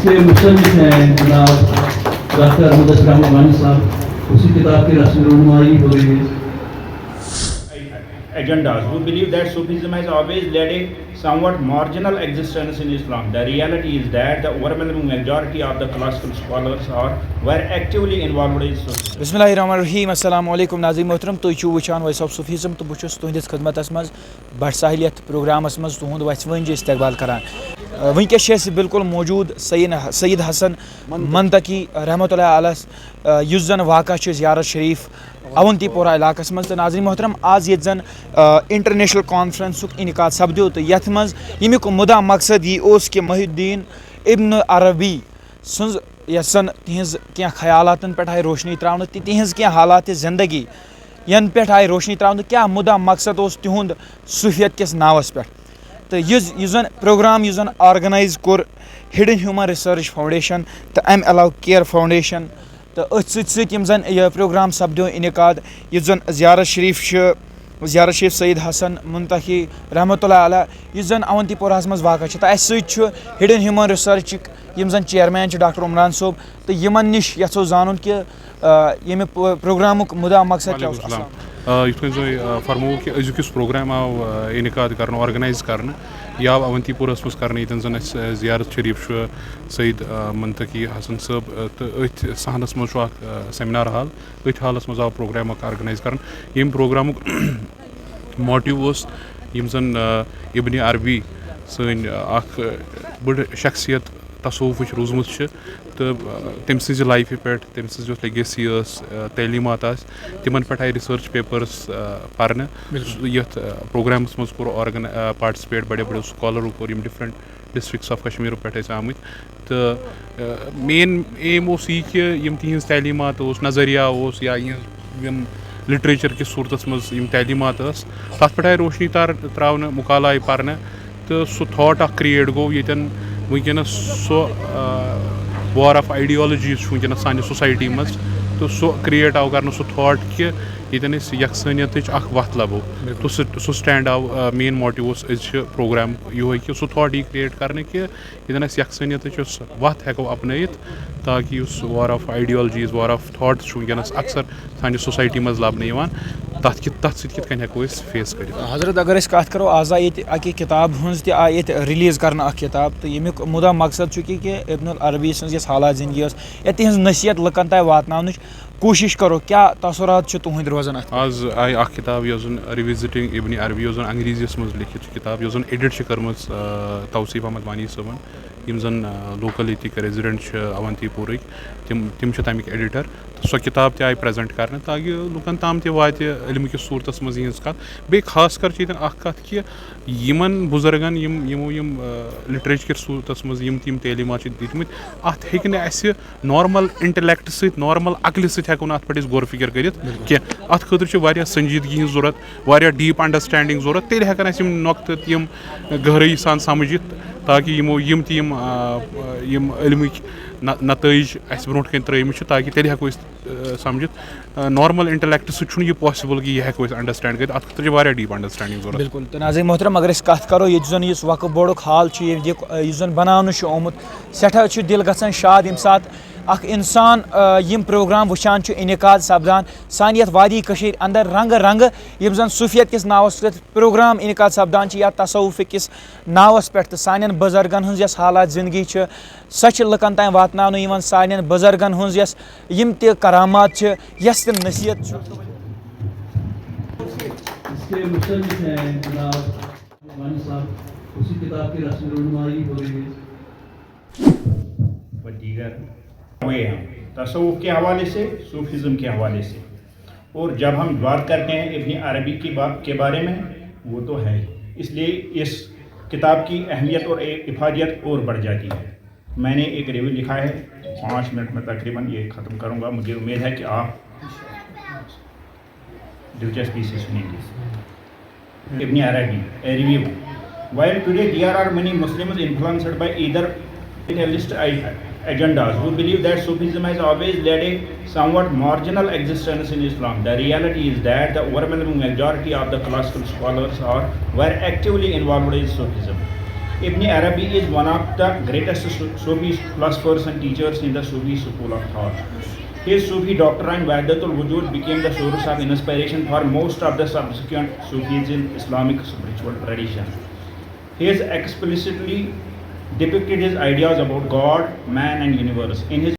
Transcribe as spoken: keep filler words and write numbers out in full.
کے مصنف ہیں جناب ڈاکٹر مدثر احمد وانی صاحب، اسی کتاب کی رسم رونمائی ہو رہی ہے۔ Agendas who believe that Sufism has always led a somewhat marginal existence in Islam. The reality is that the overwhelming majority of the classical scholars are were actively involved in Sufism. بسم اللہ الرحمن الرحیم۔ السلام علیکم ناظرین محترم، تُہۍ چھِو وٕچھان وائس آف صوفیزم تہٕ بہٕ چھُس تُہٕنٛدِس خدمتس منٛز بڑٕ ساحلیت پروگرامس منٛز تُہُنٛد وژھِ وٲنٛجہِ استقبال کران۔ آ، وٕنکیٚس چھِ اَسہِ بالکل موجود سید سید حسن منتقی رحمۃ اللہ علیہ، آ، یُس زن واقع چھُ زیارت شریف اونتی پورہ علاقس منٛز۔ تہٕ ناظرین محترم، آز ییٚتہِ زن، آ، انٹرنیشنل کانفرنسُک انعقاد سپدیو تہٕ یتھ منٛز ییٚمیُک مُدا مقصد یی اوس کہِ محی الدین ابن عربی سٕنٛز یۄس زن تِہنٛز کینٛہہ خیالاتن پٮ۪ٹھ آیہِ روشنی تراونہٕ تہٕ تِہنٛز کینٛہہ حالات زندگی ین پٮ۪ٹھ آیہِ روشنی تراونہٕ، کیٛاہ مُدا مقصد اوس تِہُنٛد صوفیت کِس ناوس پٮ۪ٹھ۔ تہٕ یُس یُس زن پروگرام یُس زن آرگنائز کوٚر ہڈن ہیومن ریسرچ فاؤنڈیشن تہٕ امہِ علاوٕ کیئر فاؤنڈیشن، تہٕ أتھۍ سۭتۍ سۭتۍ یِم زن یہِ پروگرام سپدیو انعقاد، یُس زن زیارت شریف چھُ، زیارت شریف سید حسن منتقی رحمۃ اللہ علیہ، یُس زن اونتی پورہس منٛز واقع چھُ، تہٕ اسہِ سۭتۍ چھُ ہڈن ہیومن ریسرچٕکۍ یِم زن چیئرمین چھِ ڈاکٹر عمران صٲب، تہٕ یِمن نِش یژھو زانُن کہِ، آ، ییٚمہِ پ-، پروگرامُک مُدا مقصد کیٛاہ اوس؟ وعلیکم السلام۔ السلام۔ آ، یِتھ کٔنۍ زَن، آ، فرمووُکھ کہِ أزیُک یُس پروگرام آو، آ، انعقاد کرنہٕ، آرگنائز کرنہٕ، یہِ آو اونتی پورہس منٛز کرنہٕ، ییٚتٮ۪ن زَن اَسہِ، آ، زیارت شریف چھُ سید، آ، منتقی حسن صٲب، آ، تہٕ أتھۍ صحنس منٛز چھُ اکھ، آ، سیمینار ہال، أتھۍ ہالس منٛز آو پروگرام اکھ آرگنائز کرنہٕ، ییٚمہِ پروگرامُک موٹیو اوس یِم زَن، آ، ابن عربی سٲنۍ، آ، اکھ، آ، بٔڑ شخصیت تصوفٕچ روٗزمٕژ چھِ تہٕ، آ، تٔمۍ سٕنٛزِ لایفہِ پٮ۪ٹھ، تٔمۍ سٕنٛز یۄس لیگیسی ٲس، آ، تعلیٖمات آسہِ، تِمن پٮ۪ٹھ آیہِ ریسرچ پیپرس، آ، پرنہٕ۔ بِلکُل۔ یَتھ، آ، پروگرامس منٛز کوٚر آرگن-، آ، پارٹسپیٹ بڑیو بڑیو سکالرو کوٚر، یِم ڈفرنٹ ڈسٹرکٹس آف کشمیرو پٮ۪ٹھ ٲسۍ آمٕتۍ۔ تہٕ، آ، مین ایم اوس یہِ کہِ یِم تِہنٛز تعلیٖمات اوس، نظریہ اوس یا یِہنٛز یِم لٹریچر کِس صوٗرتس منٛز یِم تعلیٖمات ٲس، تَتھ پٮ۪ٹھ آیہِ روشنی تار تراونہٕ، مُقالہٕ آیہِ پرنہٕ، تہٕ سُہ تھاٹ اکھ کریٹ گوٚو ییٚتٮ۪ن وٕنکیٚنس سُہ، آ، وار آف آیڈیالجیز چھُ وٕنکیٚنس سانہِ سوسایٹی منٛز، تہٕ سُہ کریٹ آو کرنہٕ سُہ تھاٹ کہِ ییٚتٮ۪ن أسۍ یکسٲنیتٕچ اکھ وتھ لبو۔ بِلکُل۔ تہٕ سُہ سُہ سٹینڈ آو، آ، مین موٹیو اوس أزۍ چھِ پروگرام یِہوے کہِ سُہ تھاٹ یہِ کریٹ کرنہٕ کہِ ییٚتٮ۪ن اَسہِ یکسٲنیتٕچ یۄس وَتھ ہٮ۪کو اپنٲیِتھ، تاکہِ یُس war of ideologies, war of thoughts چھُ وٕنکیٚنَس اکثر سانہِ سوسایٹی منٛز لَبنہٕ یِوان، تَتھ کہِ تَتھ سۭتۍ کِتھ کٔنۍ ہٮ۪کو أسۍ فیس کٔرِتھ؟ حضرت، اگر أسۍ کَتھ کَرو، آز آیہِ ییٚتہِ اَکہِ کِتاب ہٕنٛز تہِ آیہِ ییٚتہِ ریلیٖز کَرنہٕ اَکھ کِتاب، تہٕ ییٚمیُک مُدا مقصد چھُ کہِ، کہِ ابن العربی سٕنٛز یۄس حالات زِندگی ٲس یا تِہٕنٛز نصیحت لُکَن تام واتناونٕچ کوٗشِش کَرو، کیٛاہ تاثرات چھِ تُہٕنٛدۍ روزان اَتھ پٮ۪ٹھ؟ آز آیہِ اَکھ کِتاب یۄس زَن ریوِزِٹنگ ابن عربی یۄس زَن انگریزیَس منٛز لیکھِتھ چھِ کِتاب، یۄس زَن ایڈٹ چھِ کٔرمٕژ، آ، توصیف احمد وانی صٲبَن، یِم زَن، آ، لوکل ییٚتِکۍ ریزیڈنٹ چھِ اونتی پورٕکۍ، تِم تِم چھِ تَمِکۍ ایڈیٹر۔ تہٕ سۄ کِتاب تہِ آیہِ پریزنٹ کرنہٕ تاکہِ لُکن تام تہِ واتہِ علمہٕ کِس صوٗرتس منٛز یِہنٛز کَتھ۔ بیٚیہِ خاص کر چھِ ییٚتٮ۪ن اکھ کَتھ کہِ یِمن بُزرگن یِم یِمو یِم، آ، لٹریچر کِس صوٗرتس منٛز یِم تہِ یِم تعلیٖمات چھِ دِتمٕتۍ، اَتھ ہیٚکہِ نہٕ اَسہِ نارمل انٹلیکٹ سۭتۍ، نارمل عقلہِ سۭتۍ ہٮ۪کو نہٕ اَتھ پٮ۪ٹھ أسۍ غور فکر کٔرِتھ بِلکُل۔ کینٛہہ۔ اَتھ خٲطرٕ چھِ واریاہ سنجیدگی ہٕنٛز ضوٚرتھ، واریاہ ڈیپ انڈرسٹینڈنگ ضوٚرتھ، تیٚلہِ ہٮ۪کن اَسہِ یِم نۄقطہٕ تہٕ یِم گہرٲیی سان سمجھِتھ، تاکہِ یِمو یِم تہِ یِم، آ، یِم علمٕکۍ نہ-، نتٲیج اَسہِ برونٛٹھ کَنہِ ترٲومٕتۍ چھِ، تاکہِ تیٚلہِ ہٮ۪کو أسۍ، آ، سمجھِتھ۔ آ، نارمل انٹلیکٹ سۭتۍ چھُنہٕ یہِ پاسبل کہِ یہِ ہٮ۪کو أسۍ انڈرسٹینڈ کٔرِتھ، اَتھ خٲطرٕ چھِ واریاہ ڈیپ انڈرسٹینڈنگ ضوٚرتھ۔ بِلکُل۔ تہٕ ناظرین محترم، اگر أسۍ کَتھ کَرو، ییٚتہِ زَن یُس وقف بورڈُک ہال چھُ، ییٚتہِ یُس زَن بَناونہٕ چھُ آمُت، سٮ۪ٹھاہ چھُ دِل گژھان شاد، ییٚمہِ ساتہٕ اکھ انسان، آ، یِم پروگرام وٕچھان چھُ، انعقاد سپدان، سانہِ یتھ وادی کٔشیٖرِ اندر رنگہٕ رنگہٕ یِم زن صوفیت کِس ناوس پٮ۪ٹھ پروگرام انعقاد سپدان چھِ یا تصوف کِس ناوس پٮ۪ٹھ، تہٕ سانٮ۪ن بُزرگن ہٕنٛز یۄس حالات زندگی چھِ، سۄ چھِ لُکن تام واتناونہٕ یِوان۔ سانٮ۪ن بُزرگن ہٕنٛز یۄس یِم تہِ کرامات چھِ، یۄس تہِ نصیحت چھِ۔ اس کے مصنف ہیں جناب وانی صاحب، اسی کتاب کی رسم رونمائی ہو رہی ہے۔ و دیگر ہوئے ہیں تصوف کے حوالے سے، صوفزم کے حوالے سے۔ اور جب ہم بات کرتے ہیں ابن عربی کی با-، کے بارے میں، وہ تو ہے ہی۔ اس لیے اس کتاب کی اہمیت اور افادیت اور بڑھ جاتی ہے۔ میں نے ایک ریویو لکھا ہے، پانچ منٹ میں تقریباً یہ ختم کروں گا۔ مجھے امید ہے کہ آپ دلچسپی سے سنیں گے۔ ابن عربی، a review. While today there are many Muslims influenced by either capitalist i-, agendas who believe that Sufism has always led a somewhat marginal existence in Islam, the reality is that the overwhelming majority of the classical scholars are were actively involved in Sufism. Ibn Arabi is one of the greatest Su- Sufi philosophers and teachers in the Sufi school of thought. His Sufi doctrine Wahdatul Wujud became the source of inspiration for most of the subsequent Sufis in Islamic spiritual tradition. He has explicitly depicted his ideas about God, man, and universe in his